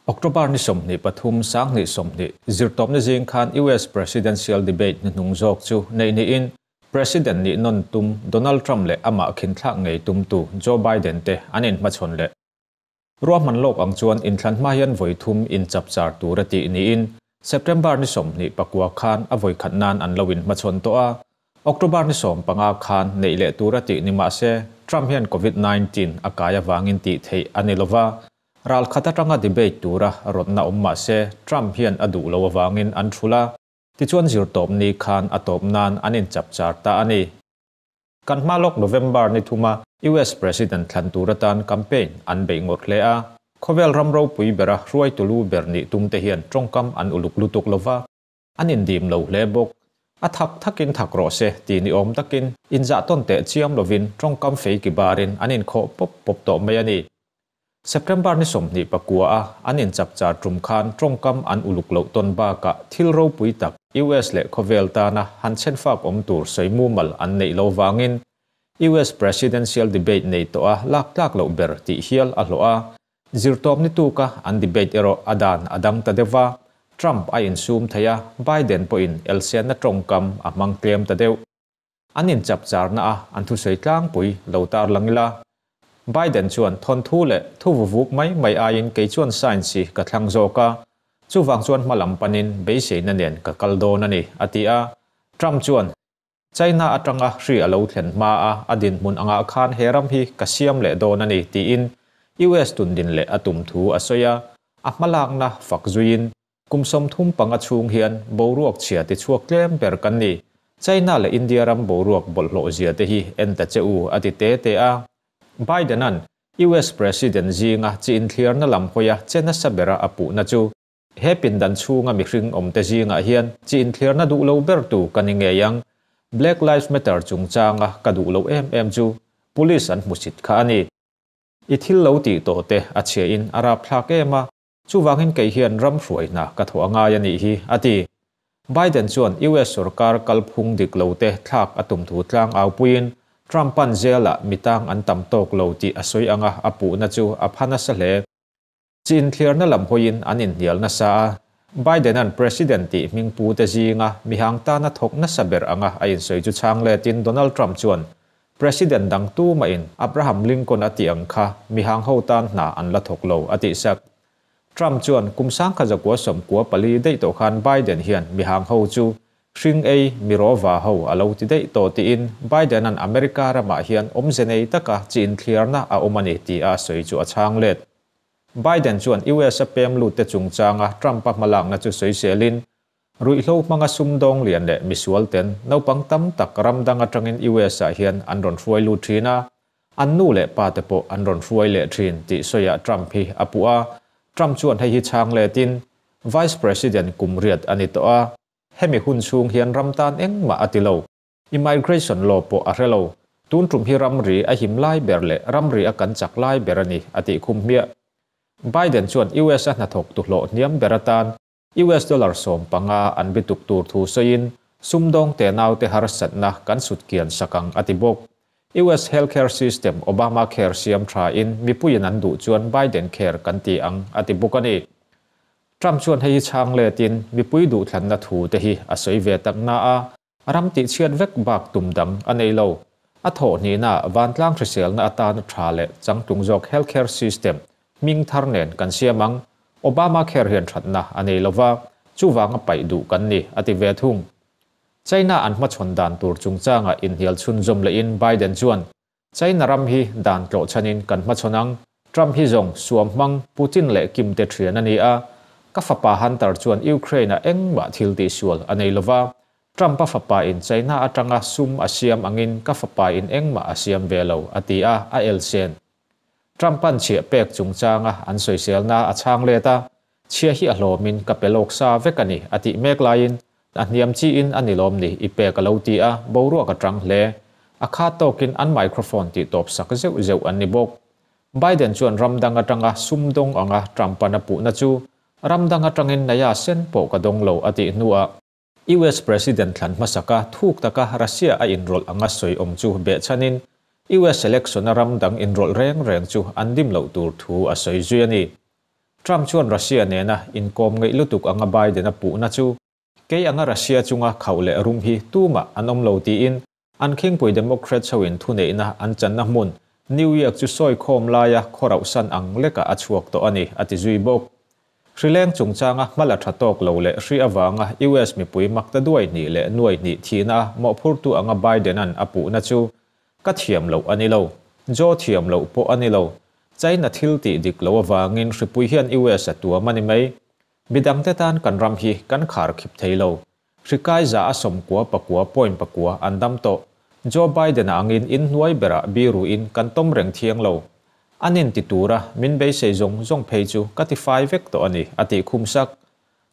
October ni 23, 2020, Zirtawpni zing khan US Presidential Debate hnuhnung zawk chu neih niin President nih nawn tum Donald Trump leh amah khinthlak ngei tumtu Joe Biden te an inhmachhawn leh. Ruahman lawk ang chuan inthlan hma hian vawi thum inchapchar tur a tih niin September ni 29 khan a vawi khat nan an lo inhmachhawn tawh a, October ni 15 khan neih leh tur a tih ni mah se Trump hian Covid 19 a kai avangin tih theih a ni lova, Ral khat atanga debate tura rawtna awm mah se Trump hian a duh lo avangin an thul a, tichuan Zirtawpni khan a tawp nan an inchapchar ta a ni. Kan hma lawk November ni thuma US President thlan tur atan campaign an beih ngawt hle a, khawvel ram ropui bera hruaitu lu ber nih tumte hian tawngkam an uluk lutuk lova, an indim lo hle bawk. A thak thakin thak rawh se tih ni awm takin inzah tawn teh chiam lovin tawngkam fei ki barin an inkhawh pawp pawp tawh mai a ni. September ni 29 a an inchapchar tum khan tawngkam an uluk loh tawn bakah thil ropui tak US leh khawvel tana han chhenfak awm tur sawi mumal an neih lo vangin US Presidential Debate nei tawh a lak tlak loh ber tih hial a hlawh a. Zirtawpni tuka an debate erawh a dan a dang ta deuh va, Trump a insum thei a, Biden pawhin elsianna tawngkam a hmang tlem ta deuh. An inchapcharna a an thusawi tlangpui lo tarlang ila. Biden chuan thawnthu leh thu vuvuk mai mai aiin kei chuan science hi ka thlang zawk a, chuvang chuan hma lam panin beiseina nen ka kal dawn a ni, a ti a. Trump chuan, China atanga hri a lo thlen hma a a dinhmun angah khan he ram hi ka siam leh dawn a ni, tiin US tundin leh a tum thu a sawi a, a hmalakna fak zuiin Kum 35 chhung hian boruak chhia tichhuak tlem ber kan ni. China leh India ram boruak bawlhhlawh zia te hi en ta che u, a ti te te a. Biden-a'n US President zinga chi inthliarna lam hawia che nasa bera a puhna chu he pindan chhunga mihring awmte zingah hian chi inthliarna duh lo bertu ka ni ngei ang. Black Lives Matter chungchanga ka duh loh em em chu Police an hmusit kha a ni. I thil lo tih tawh te a chhiahin a rapthlak em a. Chuvangin kei hian ram hruaina ka thawh a ngai a nih hi, a ti. Biden chuan US sorkar kalphung dik lo te thlak a tum thu tlang aupuiin Trump-a'n jail-ah mitang an tam tawk lo tih a sawi anga a puhna chu a pha nasa hle. Chi inthliarna lam hawiin an inhnial nasa a, Biden-a'n President tih hming pu te zinga mihang tana thawk nasa ber anga a insawi chu chhang letin Donald Trump chuan President dang tumahin Abraham Lincoln a tih ang kha mihang ho tan hna an la thawk lo, a tih sak. Trump chuan kum 1994 daih tawh khan Biden hian mihang ho chu hring ei, mi rawva ho a lo ti daih tawh tiin Biden-a'n America ramah hian awmze nei taka chi inthliarna a awm a ni ti a sawi chu a chhang let. Biden chuan US a pem lutte chungchanga Trump-a hmalakna chu sawiselin Ruihhlo hmanga sumdawng lian leh misual ten naupang tam tak ram dang atangin US ah hian an rawn hruai lut thin a, an nu leh pa te pawh an rawn hruai leh thin tih sawiah Trump hi a puh a. Trump chuan hei hi chhang letin Vice President kum riat a ni tawh a, hemi hun chhung hian ram tan engmah a ti lo. Immigration law pawh a hre lo. Tun tum hi ramri a him lai ber leh ramri a kan chak lai ber a ni, a tih khum hmiah. Biden chuan US a hnathawk tu hlawh hniam ber atan US dollar 15 an bituk tur thu sawiin sumdawng te naute harsatna kan sut kian sak ang a ti bawk. US healthcare system Obamacare siam tha in mipuiin an duh chuan Biden care kan ti ang a ti bawk a ni. Trump chuan hei hi chhang letin mipui duhthlanna thu te hi a sawi ve tak na a, ram tihchhiat vek bak tum dang a nei lo. A thawh hnihna vantlang hriselna atana tha leh changtlung zawk healthcare system hming thar nen kan siam ang. Obamacare hian thatna a nei lova, chuvanga paih duh kan ni, a ti ve thung. China an hmachhawn dan tur chungchanga inhnial chhunzawm lehin Biden chuan, China ram hi dan tlawh chhanin kan hmachhawn ang. Trump hi zawng suam hmang Putin leh Kim te thian a ni a, ka fapa Hunter chuan Ukraine-ah engmah thil tihsual a nei lova, Trump-a fapa in China atanga sum a siam angin ka fapa in engmah a siam ve lo, a ti a, a elsen. Trump-a'n chhiah pek chungchanga an sawiselna a chhang let a, chhia hi a hlawmin ka pe lawk sa vek a ni, a tih mek laiin a hniam chiin a ni lawm ni i pek a lo ti a, boruak a tang hle. A khat tawkin an microphone tih tawp sak zeuh zeuh an ni bawk. Biden chuan ram dang atanga sum dawng anga Trump-a'n a puhna chu ram dang atangin naia sen pawh ka dawng lo a tih hnuah US President thlan hmasaka thuk taka Russia a inrawlh anga sawi awm chu behchhanin US election-a ram dang inrawlh reng reng chu an dim loh tur thu a sawi zui a ni. Trump chuan Russia nena inkawm ngeih lutuk anga Biden a puhna chu kei anga Russia chunga khauh leh rum hi tumah an awm lo tiin an khingpui Democrats hoin thuneihna an channa hmun New York chu sawi khawm laia khawrauhsan ang lekah a chhuak tawh a ni, a ti zui bawk. Hrileng chungchanga hmala tha tawk lo leh hri avanga US mipui makta duai hnih leh nuai hnih thihna mawhphurtu anga Biden-a'n a puhna chu ka thiam loh a ni lo. Joe thiam loh pawh a ni lo. China thil tih dik loh avangin hripui hian US a tuam a ni mai. Midangte tan kan ram hi kan khar khip thei lo. Hri kai za a 90 pakua point pakua an dam tawh. Joe Biden-a angin inhnuai berah biruin kan tawm reng thiang lo. An inti tura min beisei zawng zawng phei chu ka ti fai vek tawh a ni, a tih khum sak.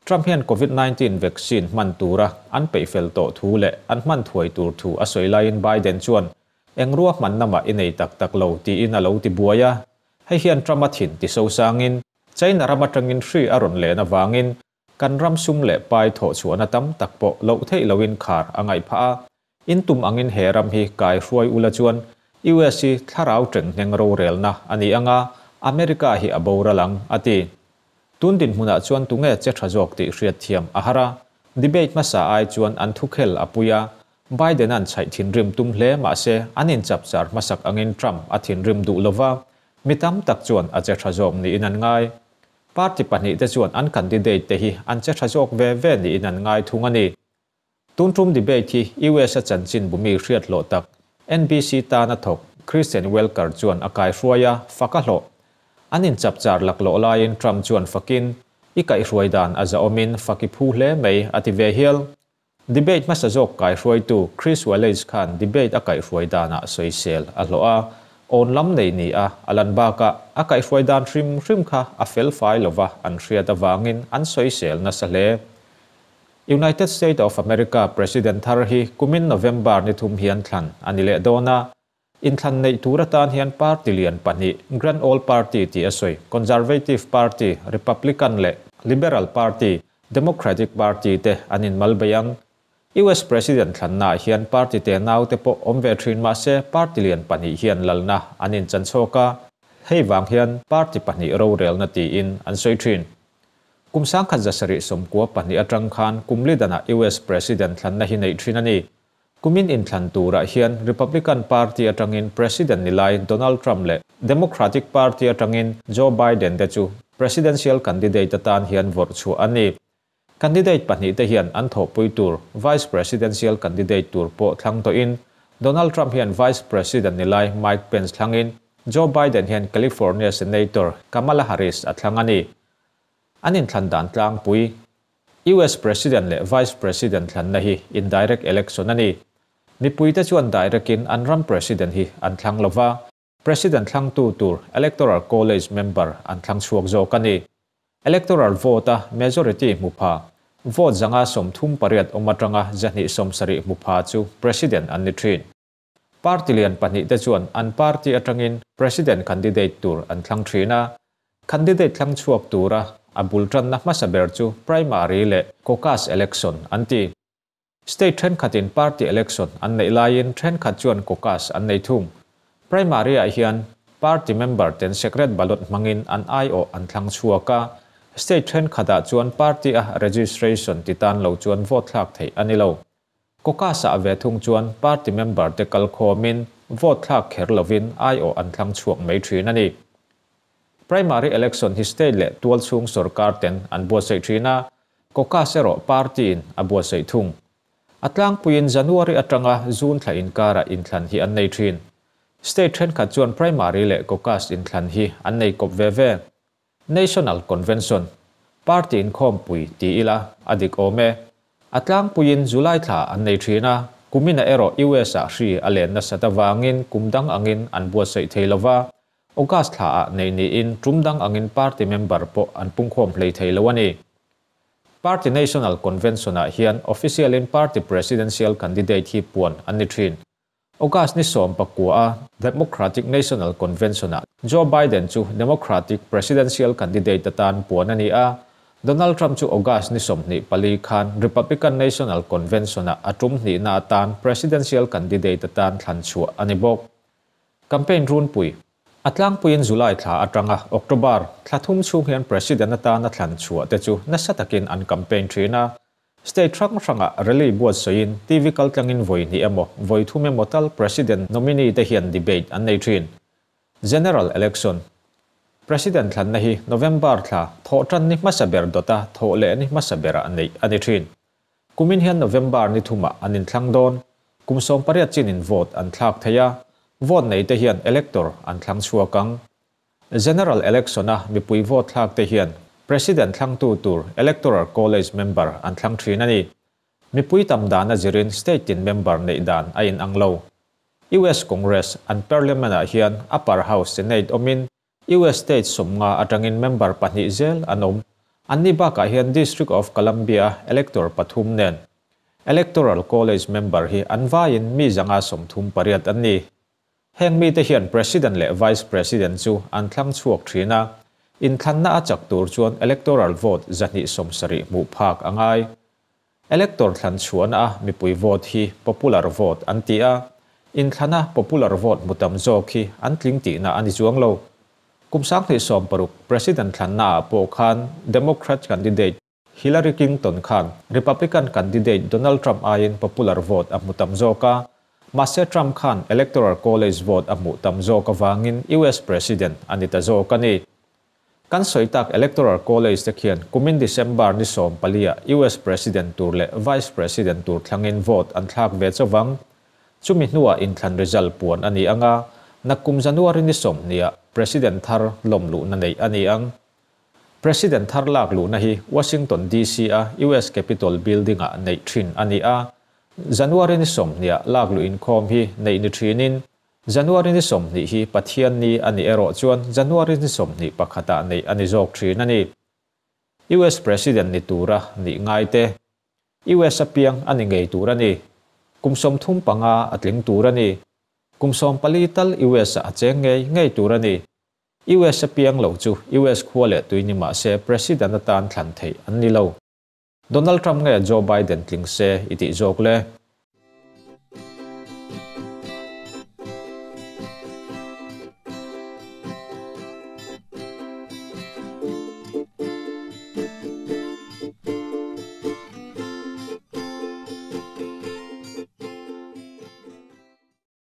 Trump hian Covid 19 vaccine hman tura an peihfel tawh thu leh an hman thuai tur thu a sawi laiin Biden chuan eng ruahmanna mah i nei tak tak lo tiin a lo ti buai a. Hei hian Trump a thin ti sosangin China ram atangin hri a rawn len avangin kan ram sum leh pai thawh chhuahna tam tak pawh loh theih loin khar a ngaih phah a. In tum angin he ram hi kai hruai ula chuan US hi thlarau tenghneng rorelna a ni anga America hi a boral ang, a ti. Tun dinhmunah chuan tunge che tha zawk tih hriat thiam a har a. Debate hmasa ai chuan an thukhel a pui a. Biden-a'n chhaih thinrim tum hle mahse an inchapchar hmasak angin Trump a thinrim duh lova, mi tam tak chuan a che tha zawk niin an ngai. Party pahnihte chuan an candidate te hi an che tha zawk ve ve niin an ngai thung a ni. Tun tum debate hi US a chanchin bumi hriat hlawh tak NBC tana thawk Kristen Welker chuan a kaihruai a, fak a hlawh. An inchapchar laklawh laiin Trump chuan fakin, I kaihruai dan a zahawmin fak i phu hle mai, a ti ve hial. Debate hmasa zawk kaihruaitu Chris Wallace khan debate a kaihruai danah sawisel a hlawh a, awn lam nei ni a a lan bakah a kaihruai dan hrim hrim kha a felfai lova an hriat avangin an sawisel nasa hle. United States of America President thar hi kumin November ni thum hian thlan a ni leh dawn a. Inthlan neih tur atan hian party lian pahnih, Grand Old Party tih a sawi, Conservative Party, Republican leh Liberal Party, Democratic Party te an inmal bei ang. US President thlannaah hian party te naute pawh awm ve thin mah se party lian pahnih hian lalna an inchan chhawk a, hei vang hian party pahnih rorelna tiin an sawi thin. Kum 1792 atang khan kum li danah US President thlanna hi neih thin a ni. Kumin inthlan turah hian Republican Party atangin President ni lai Donald Trump leh Democratic Party atangin Joe Biden te chu Presidential candidate atan hian vawrh chhuah an ni. Candidate pahnih te hian an thawhpui tur Vice Presidential candidate tur pawh thlang tawhin Donald Trump hian Vice President ni lai Mike Pence thlangin Joe Biden hian California Senator Kamala Harris a thlang a ni. An inthlan dan tlangpui US President leh Vice President thlanna hi indirect election a ni. Mipuite chuan direct-in an ram President hi an thlang lova, President thlangtu tur Electoral College member an thlang chhuak zawk a ni. Electoral vote-a majority hmu pha, vote 138 awm atanga 270 hmu pha chu President an ni thin. Party lian pahnih te chuan an party atangin President candidate tur an thlang thin a. Candidate thlang chhuak tura a bul tanna hmasa ber chu primary leh caucus election an ti. State thenkhatin party election an neih laiin thenkhat chuan caucus an nei thung. Primary ah hian party member ten secret ballot hmangin an aiawh an thlang chhuak a. State thenkhatah chuan party a registration ti tan lo chuan vote thlak theih a ni lo. Caucus ah ve thung chuan party member te kal khawmin vote thlak kher lovin aiawh an thlang chhuak mai thin a ni. Primary election hi state leh tual chhung sorkar ten an buatsaih thin a, caucus erawh party in a buatsaih thung. A tlangpuiin January atanga June thla inkarah inthlan hi an nei thin. State thenkhat chuan primary leh caucus inthlan hi an nei kawp ve ve. National Convention, Party inkhawmpui ti ila a dik awm e. A tlangpuiin July thla an nei thin a, kumina erawh US ah hri a len nasat avangin kum dang angin an buatsaih thei lova, August thla ah nei niin tum dang angin party member pawh an pungkhawm hlei thei lo a ni. Party National Convention ah hian official in party presidential candidate hi puan an ni thin. August ni 19 a Democratic National Convention ah Joe Biden chu Democratic presidential candidate atan puan a ni a, Donald Trump chu August ni 24 khan Republican National Convention ah a tum hnihna atan presidential candidate atan thlan chhuah a ni bawk. Campaign runpui. A tlangpuiin July thla atanga October thla thum chhung hian President atana thlan chhuah te chu nasa takin an campaign thin a. State hrang hrangah rally buatsawiin TV kaltlangin vawi hnih emaw, vawi thum emaw tal President nominee te hian debate an nei thin. General Election President thlanna hi November thla thawhtan ni hmasa ber dawta thawh leh ni hmasa berah neih a ni thin. Kumin hian November ni thumah an inthlang dawn. Kum 18 chinin vote an thlak thei a, vote nei te hian elector an thlang chhuak ang. General Election a mipui vote thlak te hian President thlangtu tur Electoral College member an thlang thin a ni. Mipui tam dan a zirin state tin member neih dan a inang lo. US Congress an Parliament-ah hian Upper House Senate awmin US state 50 atangin member pahnih zel an awm. Anni bakah hian District of Columbia elector pathum nen Electoral College member hi an vaiin mi 138 an ni. Heng mite hian President leh Vice President chu an thlang chhuak thin a, inthlanna a chak tur chuan electoral vote 270 hmuh phak a ngai. Elector thlan chhuahna a mipui vote hi popular vote an ti a, inthlana popular vote hmu tam zawk hi an tling tihna a ni chuang lo. Kum 2016 President thlanna ah pawh khan Democrat candidate Hillary Clinton khan Republican candidate Donald Trump aiin popular vote a hmu tam zawk a, mahse Trump khan Electoral College vote a hmuh tam zawk avangin US President a ni ta zawk a ni. Kan sawi tak Electoral College te khian kumin December ni 14 ah US President tur leh Vice President tur thlangin vote an thlak ve chauh ang. Chumi hnuah inthlan result puan a ni ang a, nakkum January ni 20 ah President thar lawm luhna neih a ni ang. President thar lak luhna hi Washington DC a US Capitol Building ah neih thin a ni a. January ni 20 ah lak luh inkhawm hi neih ni thinin January ni 20 hi Pathian ni a nih erawh chuan January ni 21 ah neih a ni zawk thin a ni. US President ni tura nih ngai te. US a piang a ni ngei tur a ni. Kum 35 a tling tur a ni. Kum 14 tal US a cheng ngei ngei tur a ni. US a piang lo chu US khua leh tui ni mahse President atan thlan theih an ni lo. Donald Trump nge Joe Biden tling se i tih zawk le.